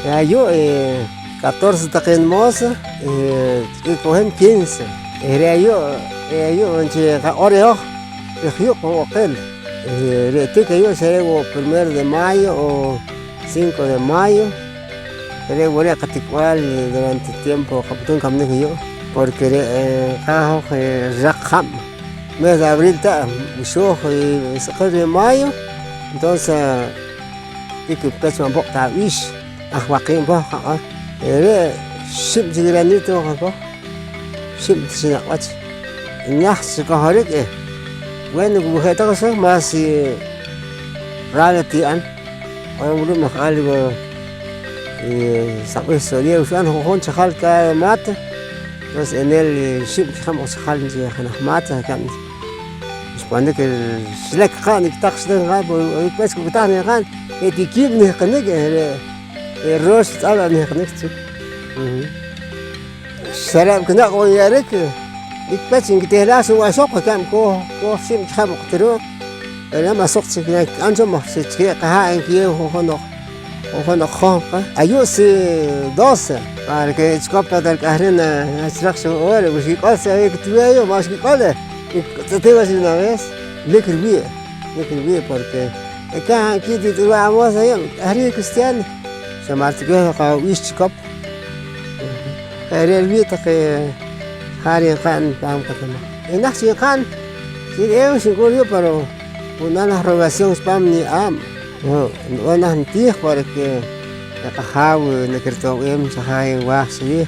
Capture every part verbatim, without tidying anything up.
Ayu', eh, catorce taqe nimosa, eh, ch'iil ko hin quince. Eh, re' ayu', re' ayu' nchi nqaq'or i hoj, reh yuuq' pan b'oqil. Eh, re' tik ayu' xa re' wo' primero de mayo o cinco de mayo. Re' wo' re' qatikb'al durante tiempo qap'utum kamanik ayu', porque re', eh, nqaaj hoj, eh, raq jab'. Mes de abril ta, xooj i saqil reh mayo, entonces, eh, ik pech ma' poq' ta ab'iix, aj waqiib' poh qaq'or. Re're' xib' chik granito nqakoj, xib' chi naq' wach. Najt xikojorik, eh, bueno, wi je' taq xa, más, eh, rale ti'an. Q'orom ru'um aj algo, eh, saqb'ih xtz'o'lej, xb'an ju'jun chajal cada mata. Entonces, enel, eh, xib' kijab' oq chajal chi jenaj mata, je' rikab' xb'anik, eh, xlek qa' nik' taq xlek qa', porque pech ku'taj nik' qa', re' ti kiib' nihqinik, eh, re', re' roox tz'al la' nihqinik chik. Mhm. Xarab' kinaq' wo' nye'arik, nik' pech nkitihlaj cho wach ixoq, rikab' ko, ko xib' kijab' oq ti ru'um. Pero ma' suq chik nakik'am cho maj chi chik re' qahaa' nkiyew ju'jun oq, ju'jun oq john qa. Ayu' si doce, para que chikop ta rik'ahrin na, nachiraq cho hora, wi xkik'ol chi aweh kitiweew, ma' xkik'ol, eh, tz'etel wach de una vez. Lik riwii', lik riwii', porque ekah kii' ti tz'ulb'al amos ayu', k'ahri' cristiano, xa ma' ritikwej ta qawab'iix chikop. Je' re' riwii' taqe jariik nqa'n paam qatinamit. Jenaj chik nqa'n, chi riyew xink'ul yu', pero nb'anam laj rogación chipaam niye'aab'. Nib'an laj nitiij, porque re' qAjaaw nakirito'b'eem chajaay nwaaj chiriij.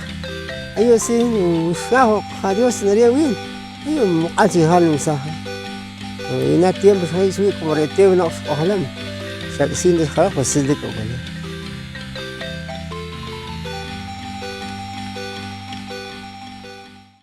Ayu' si, xwaaj wo' qAjaaw Dios nariyew wiin. Ayu' muq'al chi hal nimesaj. Yu'na tiempo xjahik' chwii', como re' teew noq xq'ojlom, xa k'isiin ta xqaroq, pues xiltik ok wili.